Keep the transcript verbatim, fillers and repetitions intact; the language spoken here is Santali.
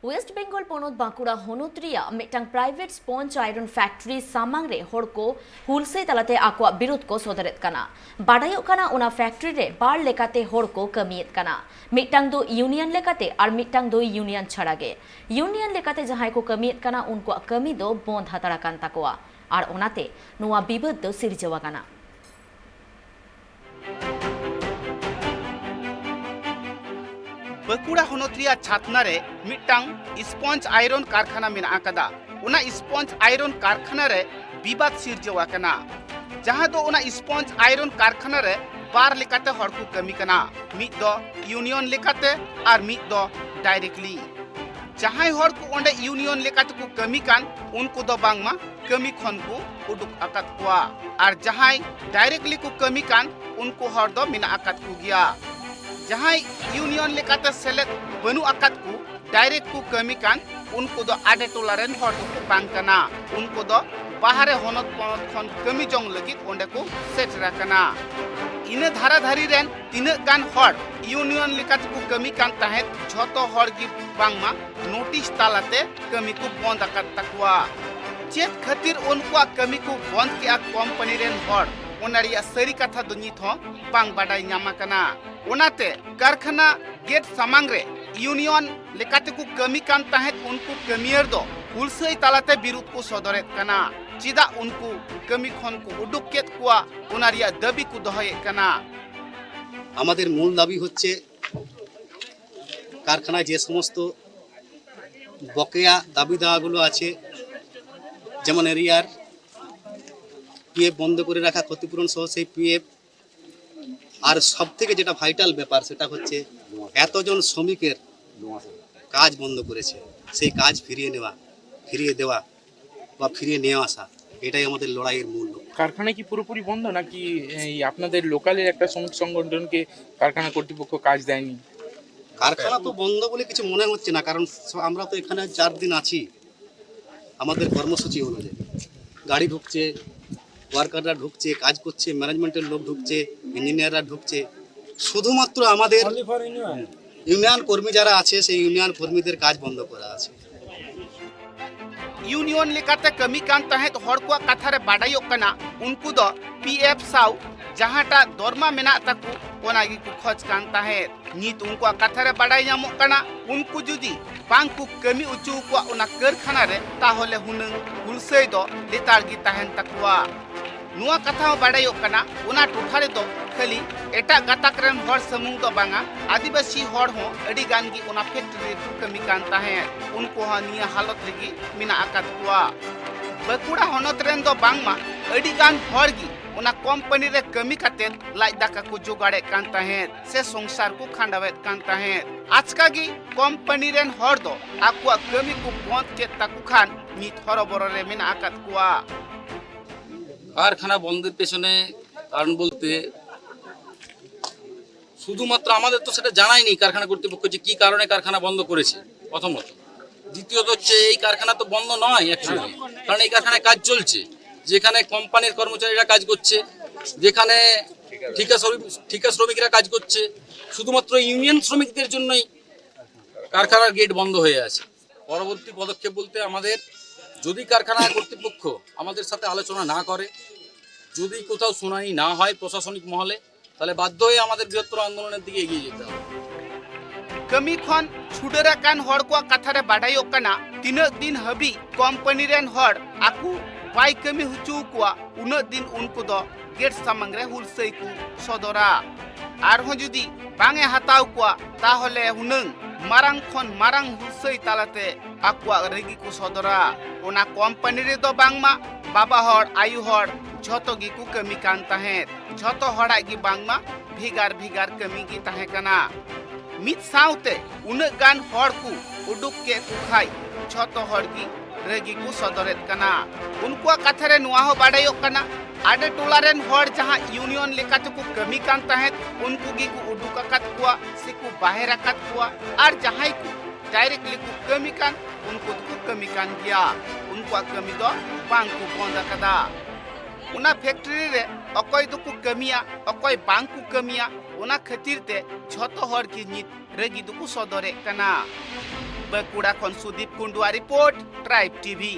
ᱳᱭᱮᱥᱴ ᱵᱮᱝᱜᱚᱞ ᱯᱚᱱᱚᱛ ᱵᱟᱸᱠᱩᱲᱟ ᱦᱚᱱᱚᱛ ᱨᱮᱭᱟᱜ ᱢᱤᱫᱴᱟᱝ ᱯᱨᱟᱭᱵᱷᱮᱴ ᱥᱯᱚᱧᱡᱽ ᱟᱭᱨᱚᱱ ᱯᱷᱮᱠᱴᱨᱤ ᱥᱟᱢᱟᱝ ᱨᱮ ᱦᱚᱲ ᱠᱚ ᱦᱩᱞᱥᱟᱹᱭ ᱛᱟᱞᱟᱛᱮ ᱟᱠᱚᱣᱟᱜ ᱵᱤᱨᱳᱫᱷ ᱠᱚ ᱥᱚᱫᱚᱨᱮᱫ ᱠᱟᱱᱟ᱾ ᱵᱟᱰᱟᱭᱚᱜ ᱠᱟᱱᱟ, ᱚᱱᱟ ᱯᱷᱮᱠᱴᱨᱤ ᱨᱮ ᱵᱟᱨ ᱞᱮᱠᱟᱛᱮ ᱦᱚᱲ ᱠᱚ ᱠᱟᱹᱢᱤᱭᱮᱫ ᱠᱟᱱᱟ, ᱢᱤᱫᱴᱟᱝ ᱫᱚ ᱤᱭᱩᱱᱤᱭᱚᱱ ᱞᱮᱠᱟᱛᱮ ᱟᱨ ᱢᱤᱫᱴᱟᱝ ᱫᱚ ᱤᱭᱩᱱᱤᱭᱚᱱ ᱪᱷᱟᱲᱟ ᱜᱮ᱾ ᱤᱭᱩᱱᱤᱭᱚᱱ ᱞᱮᱠᱟᱛᱮ ᱡᱟᱦᱟᱸᱭ ᱠᱚ ᱠᱟᱹᱢᱤᱭᱮᱫ ᱠᱟᱱᱟ, ᱩᱱᱠᱩᱣᱟᱜ ᱠᱟᱹᱢᱤ ᱫᱚ ᱵᱚᱱᱫ ᱦᱟᱛᱟᱲ ᱟᱠᱟᱱ ᱛᱟᱠᱚᱣᱟ ᱟᱨ ᱚᱱᱟᱛᱮ ᱱᱚᱣᱟ ᱵᱤᱵᱟᱹᱫ ᱫᱚ ᱥᱤᱨᱡᱟᱹᱣ ᱟᱠᱟᱱᱟ᱾ ᱵᱟᱸᱠᱩᱲᱟ ᱦᱚᱱᱚᱛ ᱨᱮᱭᱟᱜ ᱪᱷᱟᱛᱱᱟ ᱨᱮ ᱢᱤᱫᱴᱟᱝ ᱥᱯᱚᱧᱡᱽ ᱟᱭᱨᱚᱱ ᱠᱟᱨᱠᱷᱟᱱᱟ ᱢᱮᱱᱟᱜ ᱟᱠᱟᱫᱟ᱾ ᱚᱱᱟ ᱥᱯᱚᱧᱡᱽ ᱟᱭᱨᱚᱱ ᱠᱟᱨᱠᱷᱟᱱᱟ ᱨᱮ ᱵᱤᱵᱟᱫ ᱥᱤᱨᱡᱟᱹᱣ ᱟᱠᱟᱱᱟ, ᱡᱟᱦᱟᱸ ᱫᱚ ᱚᱱᱟ ᱥᱯᱚᱧᱡᱽ ᱟᱭᱨᱚᱱ ᱠᱟᱨᱠᱷᱟᱱᱟ ᱨᱮ ᱵᱟᱨ ᱞᱮᱠᱟᱛᱮ ᱦᱚᱲ ᱠᱚ ᱠᱟᱹᱢᱤ ᱠᱟᱱᱟ, ᱢᱤᱫ ᱫᱚ ᱤᱭᱩᱱᱤᱭᱚᱱ ᱞᱮᱠᱟᱛᱮ ᱟᱨ ᱢᱤᱫ ᱫᱚ ᱰᱟᱭᱨᱮᱠᱴᱞᱤ᱾ ᱡᱟᱦᱟᱸᱭ ᱦᱚᱲ ᱠᱚ ᱚᱸᱰᱮ ᱤᱭᱩᱱᱤᱭᱚᱱ ᱞᱮᱠᱟᱛᱮ ᱠᱚ ᱠᱟᱹᱢᱤ ᱠᱟᱱ, ᱩᱱᱠᱩ ᱫᱚ ᱵᱟᱝᱢᱟ ᱠᱟᱹᱢᱤ ᱠᱷᱚᱱ ᱠᱚ ᱩᱰᱩᱠ ᱟᱠᱟᱫ ᱠᱚᱣᱟ, ᱟᱨ ᱡᱟᱦᱟᱸᱭ ᱰᱟᱭᱨᱮᱠᱴᱞᱤ ᱠᱚ ᱠᱟᱹᱢᱤ ᱠᱟᱱ, ᱩᱱᱠᱩ ᱦᱚᱲ ᱫᱚ ᱢᱮᱱᱟᱜ ᱟᱠᱟᱫ ᱠᱚᱜᱮᱭᱟ᱾ ᱡᱟᱦᱟᱸᱭ ᱤᱭᱩᱱᱤᱭᱚᱱ ᱞᱮᱠᱟᱛᱮ ᱥᱮᱞᱮᱫ ᱵᱟᱹᱱᱩᱜ ᱟᱠᱟᱫ ᱠᱚ, ᱰᱟᱭᱨᱮᱠᱴ ᱠᱚ ᱠᱟᱹᱢᱤ ᱠᱟᱱ, ᱩᱱᱠᱩ ᱫᱚ ᱟᱰᱮ ᱴᱚᱞᱟ ᱨᱮᱱ ᱦᱚᱲ ᱫᱚᱠᱚ ᱵᱟᱝ ᱠᱟᱱᱟ᱾ ᱩᱱᱠᱩ ᱫᱚ ᱵᱟᱦᱨᱮ ᱦᱚᱱᱚᱛ ᱯᱚᱱᱚᱛ ᱠᱷᱚᱱ ᱠᱟᱹᱢᱤ ᱡᱚᱝ ᱞᱟᱹᱜᱤᱫ ᱚᱸᱰᱮ ᱠᱚ ᱥᱮᱴᱮᱨ ᱟᱠᱟᱱᱟ᱾ ᱤᱱᱟᱹ ᱫᱷᱟᱨᱟ ᱫᱷᱟᱹᱨᱤ ᱨᱮᱱ ᱛᱤᱱᱟᱹᱜ ᱜᱟᱱ ᱦᱚᱲ ᱤᱭᱩᱱᱤᱭᱚᱱ ᱞᱮᱠᱟᱛᱮ ᱠᱚ ᱠᱟᱹᱢᱤ ᱠᱟᱱ ᱛᱟᱦᱮᱸᱫ, ᱡᱷᱚᱛᱚ ᱦᱚᱲ ᱜᱮ ᱵᱟᱝᱢᱟ ᱱᱳᱴᱤᱥ ᱛᱟᱞᱟᱛᱮ ᱠᱟᱹᱢᱤ ᱠᱚ ᱵᱚᱱᱫ ᱟᱠᱟᱫ ᱛᱟᱠᱚᱣᱟ᱾ ᱪᱮᱫ ᱠᱷᱟᱹᱛᱤᱨ ᱩᱱᱠᱩᱣᱟᱜ ᱠᱟᱹᱢᱤ ᱠᱚ ᱵᱚᱱᱫ ᱠᱮᱜᱼᱟ ᱠᱳᱢᱯᱟᱱᱤ ᱨᱮᱱ ᱦᱚᱲ, ᱚᱱᱟ ᱨᱮᱭᱟᱜ ᱥᱟᱹᱨᱤ ᱠᱟᱛᱷᱟ ᱫᱚ ᱱᱤᱛ ᱦᱚᱸ ᱵᱟᱝ ᱵᱟᱰᱟᱭ ᱧᱟᱢ ᱟᱠᱟᱱᱟ᱾ ᱚᱱᱟᱛᱮ ᱠᱟᱨᱠᱷᱟᱱᱟ ᱜᱮᱴ ᱥᱟᱢᱟᱝ ᱨᱮ ᱤᱭᱩᱱᱤᱭᱚᱱ ᱞᱮᱠᱟᱛᱮ ᱠᱚ ᱠᱟᱹᱢᱤ ᱠᱟᱱ ᱛᱟᱦᱮᱸᱫ ᱩᱱᱠᱩ ᱠᱟᱹᱢᱤᱭᱟᱹᱨ ᱫᱚ ᱦᱩᱞᱥᱟᱹᱭ ᱛᱟᱞᱟᱛᱮ ᱵᱤᱨᱩᱫᱷ ᱠᱚ ᱥᱚᱫᱚᱨᱮᱫ ᱠᱟᱱᱟ᱾ ᱪᱮᱫᱟᱜ ᱩᱱᱠᱩ ᱠᱟᱹᱢᱤ ᱠᱷᱚᱱ ᱠᱚ ᱩᱰᱩᱠ ᱠᱮᱫ ᱠᱚᱣᱟ, ᱚᱱᱟ ᱨᱮᱭᱟᱜ ᱫᱟᱹᱵᱤ ᱠᱚ ᱫᱚᱦᱚᱭᱮᱫ ᱠᱟᱱᱟ᱾ আমাদের মূল দাবি হচ্ছে কারখানায় যে সমস্ত বকেয়া দাবি দাওয়াগুলো আছে, যেমন এরিয়ার পিএফ বন্ধ করে রাখা, ক্ষতিপূরণ সহ সেই পিএফ, আর সব থেকে যেটা ভাইটাল ব্যাপার, সেটা হচ্ছে এতজন শ্রমিকের কাজ বন্ধ করেছে, সেই কাজ ফিরিয়ে নেওয়া, ফিরিয়ে দেওয়া বা ফিরিয়ে নিয়ে আসা, এটাই আমাদের লড়াইয়ের মূল লক্ষ্য। কারখানা কি পুরোপুরি বন্ধ, নাকি এই আপনাদের লোকালের একটা শ্রমিক সংগঠনকে কারখানা কর্তৃপক্ষ কাজ দেয়নি? কারখানা তো বন্ধ বলে কিছু মনে হচ্ছে না, কারণ স- আমরা তো এখানে চার দিন আছি আমাদের কর্মসূচি অনুযায়ী। গাড়ি ঢুকছে, ওয়ার্কাররা ঢুকছে, কাজ করছে, ম্যানেজমেন্টের লোক ঢুকছে, ইঞ্জিনিয়াররা ঢুকছে। শুধুমাত্র আমাদের ইউনিয়ন কর্মী যারা আছে, সেই ইউনিয়ন কর্মীদের কাজ বন্ধ করা আছে। ইউনিয়ন লেᱠᱟᱛᱮ ᱠᱟᱹᱢᱤ ᱠᱟᱱ ᱛᱟᱦᱮᱸᱫ ᱦᱚᱲ ᱠᱚᱣᱟᱜ ᱠᱟᱛᱷᱟ ᱨᱮ ᱵᱟᱰᱟᱭᱚᱜ ᱠᱟᱱᱟ, ᱩᱱᱠᱩ ᱫᱚ ᱯᱤ ᱮᱯᱷ ᱥᱟᱶ ᱡᱟᱦᱟᱸᱴᱟᱜ ᱫᱚᱨᱢᱟ ᱢᱮᱱᱟᱜ ᱛᱟᱠᱚ, ᱚᱱᱟ ᱜᱮᱠᱚ ᱠᱷᱚᱡᱽ ᱠᱟᱱ ᱛᱟᱦᱮᱸᱫ᱾ ᱱᱤᱛ ᱩᱱᱠᱩᱣᱟᱜ ᱠᱟᱛᱷᱟ ᱨᱮ ᱵᱟᱰᱟᱭ ᱧᱟᱢᱚᱜ ᱠᱟᱱᱟ, ᱩᱱᱠᱩ ᱡᱩᱫᱤ ᱵᱟᱝ ᱠᱚ ᱠᱟᱹᱢᱤ ᱚᱪᱚ ᱠᱚᱣᱟ ᱚᱱᱟ ᱠᱟᱹᱨᱠᱷᱟᱱᱟ ᱨᱮ, ᱛᱟᱦᱚᱞᱮ ᱦᱩᱱᱟᱹᱝ ᱦᱩᱞᱥᱟᱹᱭ ᱫᱚ ᱞᱮᱛᱟᱲ ᱜᱮ ᱛᱟᱦᱮᱱ ᱛᱟᱠᱚᱣᱟ᱾ ᱱᱚᱣᱟ ᱠᱟᱛᱷᱟ ᱦᱚᱸ ᱵᱟᱰᱟᱭᱚᱜ ᱠᱟᱱᱟ, ᱚᱱᱟ ᱴᱚᱴᱷᱟ ᱨᱮᱫᱚ ᱠᱷᱟᱹᱞᱤ ᱮᱴᱟᱜ ᱜᱟᱛᱟᱠ ᱨᱮᱱ ᱦᱚᱲ ᱥᱩᱢᱩᱝ ᱫᱚ ᱵᱟᱝᱟ, ᱟᱹᱫᱤᱵᱟᱹᱥᱤ ᱦᱚᱲ ᱦᱚᱸ ᱟᱹᱰᱤ ᱜᱟᱱ ᱜᱮ ᱚᱱᱟ ᱯᱷᱮᱠᱴᱨᱤ ᱨᱮᱠᱚ ᱠᱟᱹᱢᱤ ᱠᱟᱱ ᱛᱟᱦᱮᱸᱫ᱾ ᱩᱱᱠᱩ ᱦᱚᱸ ᱱᱤᱭᱟᱹ ᱦᱟᱞᱚᱛ ᱨᱮᱜᱮ ᱢᱮᱱᱟᱜ ᱟᱠᱟᱫ ᱠᱚᱣᱟ᱾ ᱵᱟᱸᱠᱩᱲᱟ ᱦᱚᱱᱚᱛ ᱨᱮᱱ ᱫᱚ ᱵᱟᱝᱢᱟ ᱟᱹᱰᱤ ᱜᱟᱱ ᱦᱚᱲ ᱜᱮ ᱚᱱᱟ ᱠᱚᱢᱯᱟᱱᱤ ᱨᱮ ᱠᱟᱹᱢᱤ ᱠᱟᱛᱮ ᱞᱟᱡ ᱫᱟᱠᱟ ᱠᱚ ᱡᱚᱜᱟᱲᱮᱫ ᱠᱟᱱ ᱛᱟᱦᱮᱸᱫ ᱥᱮ ᱥᱚᱝᱥᱟᱨ ᱠᱚ ᱠᱷᱟᱸᱰᱟᱣᱮᱫ ᱠᱟᱱ ᱛᱟᱦᱮᱸᱫ᱾ ᱟᱪᱠᱟ ᱜᱮ ᱠᱚᱢᱯᱟᱱᱤ ᱨᱮᱱ ᱦᱚᱲ ᱫᱚ ᱟᱠᱚᱣᱟᱜ ᱠᱟᱹᱢᱤ ᱠᱚ ᱵᱚᱱᱫ ᱠᱮᱫ ᱛᱟᱠᱚ ᱠᱷᱟᱱ ᱱᱤᱛ ᱦᱚᱨᱚᱵᱚᱨᱚ ᱨᱮ ᱢᱮᱱᱟᱜ ᱟᱠᱟᱫ ᱠᱚᱣᱟ᱾ কারখানা বন্ধের পেছনে কারণ বলতে শুধুমাত্র আমাদের তো সেটা জানাই নেই কারখানা কর্তৃপক্ষ যে কি কারণে কারখানা বন্ধ করেছে, প্রথমত। দ্বিতীয়ত হচ্ছে, এই কারখানা তো বন্ধ নয় অ্যাকচুয়ালি, কারণ এই কারখানায় কাজ চলছে, যেখানে কোম্পানির কর্মচারীরা কাজ করছে, যেখানে ঠিকা শ্রমিক ঠিকা শ্রমিকরা কাজ করছে। শুধুমাত্র ইউনিয়ন শ্রমিকদের জন্যই কারখানার গেট বন্ধ হয়ে আছে। পরবর্তী পদক্ষেপ বলতে, আমাদের যদি কারখানা কর্তৃপক্ষ আমাদের সাথে আলোচনা না করে, যদি কোথাও শুনানি না হয় প্রশাসনিক মহলে, তাহলে বাধ্য হয়ে আমাদের বৃহত্তর আন্দোলনের দিকে এগিয়ে যেতে হবে। ᱠᱟᱹᱢᱤ ᱠᱷᱚᱱ ᱪᱷᱩᱰᱟᱹᱨ ᱟᱠᱟᱱ ᱦᱚᱲ ᱠᱚᱣᱟᱜ ᱠᱟᱛᱷᱟ ᱨᱮ ᱵᱟᱰᱟᱭᱚᱜ ᱠᱟᱱᱟ, ᱛᱤᱱᱟᱹᱜ ᱫᱤᱱ ᱦᱟᱹᱵᱤᱡ ᱠᱚᱢᱯᱟᱱᱤ ᱨᱮᱱ ᱦᱚᱲ ᱟᱠᱚ ᱵᱟᱭ ᱠᱟᱹᱢᱤ ᱦᱚᱪᱚ ᱟᱠᱚᱣᱟ, ᱩᱱᱟᱹᱜ ᱫᱤᱱ ᱩᱱᱠᱩ ᱫᱚ ᱜᱮᱴ ᱥᱟᱢᱟᱝ ᱨᱮ ᱦᱩᱞᱥᱟᱹᱭ ᱠᱚ ᱥᱚᱫᱚᱨᱟ᱾ ᱟᱨᱦᱚᱸ ᱡᱩᱫᱤ ᱵᱟᱝ ᱮ ᱦᱟᱛᱟᱣ ᱠᱚᱣᱟ, ᱛᱟᱦᱚᱞᱮ ᱦᱩᱱᱟᱹᱝ ᱢᱟᱨᱟᱝ ᱠᱷᱚᱱ ᱢᱟᱨᱟᱝ ᱦᱩᱞᱥᱟᱹᱭ ᱛᱟᱞᱟᱛᱮ ᱟᱠᱚᱣᱟᱜ ᱨᱟᱹᱜᱤ ᱠᱚ ᱥᱚᱫᱚᱨᱟ᱾ ᱚᱱᱟ ᱠᱚᱢᱯᱟᱱᱤ ᱨᱮᱫᱚ ᱵᱟᱝᱢᱟ ᱵᱟᱵᱟ ᱦᱚᱲ, ᱟᱭᱳ ᱦᱚᱲ ᱡᱷᱚᱛᱚ ᱜᱮᱠᱚ ᱠᱟᱹᱢᱤ ᱠᱟᱱ ᱛᱟᱦᱮᱸᱫ᱾ ᱡᱷᱚᱛᱚ ᱦᱚᱲᱟᱜ ᱜᱮ ᱵᱟᱝᱢᱟ ᱵᱷᱮᱜᱟᱨ ᱵᱷᱮᱜᱟᱨ ᱠᱟᱹᱢᱤ ᱜᱮ ᱛᱟᱦᱮᱸ ᱠᱟᱱᱟ᱾ ᱢᱤᱫ ᱥᱟᱶᱛᱮ ᱩᱱᱟᱹᱜ ᱜᱟᱱ ᱦᱚᱲ ᱠᱚ ᱩᱰᱩᱠ ᱠᱮᱫ ᱠᱚ ᱠᱷᱟᱡ ᱡᱷᱚᱛᱚ ᱦᱚᱲ ᱜᱮ ᱨᱟᱹᱜᱤ ᱠᱚ ᱥᱚᱫᱚᱨᱮᱫ ᱠᱟᱱᱟ᱾ ᱩᱱᱠᱩᱣᱟᱜ ᱠᱟᱛᱷᱟ ᱨᱮ ᱱᱚᱣᱟ ᱦᱚᱸ ᱵᱟᱰᱟᱭᱚᱜ ᱠᱟᱱᱟ, ᱟᱰᱮ ᱴᱚᱞᱟ ᱨᱮᱱ ᱦᱚᱲ ᱡᱟᱦᱟᱸ ᱤᱭᱩᱱᱤᱭᱚᱱ ᱞᱮᱠᱟ ᱛᱮᱠᱚ ᱠᱟᱹᱢᱤ ᱠᱟᱱ ᱛᱟᱦᱮᱸᱫ, ᱩᱱᱠᱩ ᱜᱮᱠᱚ ᱩᱰᱩᱠ ᱟᱠᱟᱫ ᱠᱚᱣᱟ ᱥᱮᱠᱚ ᱵᱟᱦᱮᱨ ᱟᱠᱟᱫ ᱠᱚᱣᱟ᱾ ᱟᱨ ᱡᱟᱦᱟᱸᱭ ᱠᱚ ᱰᱟᱭᱨᱮᱠᱴᱞᱤ ᱠᱚ ᱠᱟᱹᱢᱤ ᱠᱟᱱ, ᱩᱱᱠᱩ ᱫᱚᱠᱚ ᱠᱟᱹᱢᱤ ᱠᱟᱱ ᱜᱮᱭᱟ᱾ ᱩᱱᱠᱩᱣᱟᱜ ᱠᱟᱹᱢᱤ ᱫᱚ ᱵᱟᱝ ᱠᱚ ᱵᱚᱱᱫ ᱟᱠᱟᱫᱟ᱾ ᱚᱱᱟ ᱯᱷᱮᱠᱴᱨᱤ ᱨᱮ ᱚᱠᱚᱭ ᱫᱚᱠᱚ ᱠᱟᱹᱢᱤᱭᱟ, ᱚᱠᱚᱭ ᱵᱟᱝ ᱠᱚ ᱠᱟᱹᱢᱤᱭᱟ, ᱚᱱᱟ ᱠᱷᱟᱹᱛᱤᱨ ᱛᱮ ᱡᱷᱚᱛᱚ ᱦᱚᱲ ᱜᱮ ᱱᱤᱛ ᱨᱟᱹᱜᱤ ᱫᱚᱠᱚ ᱥᱚᱫᱚᱨᱮᱫ ᱠᱟᱱᱟ᱾ ᱵᱟᱸᱠᱩᱲᱟ ᱠᱷᱚᱱ ᱥᱩᱫᱤᱯ ᱠᱩᱱᱰᱩᱣᱟᱜ ᱨᱤᱯᱳᱨᱴ, ᱴᱨᱟᱭᱤᱵᱽ ᱴᱤᱵᱷᱤ᱾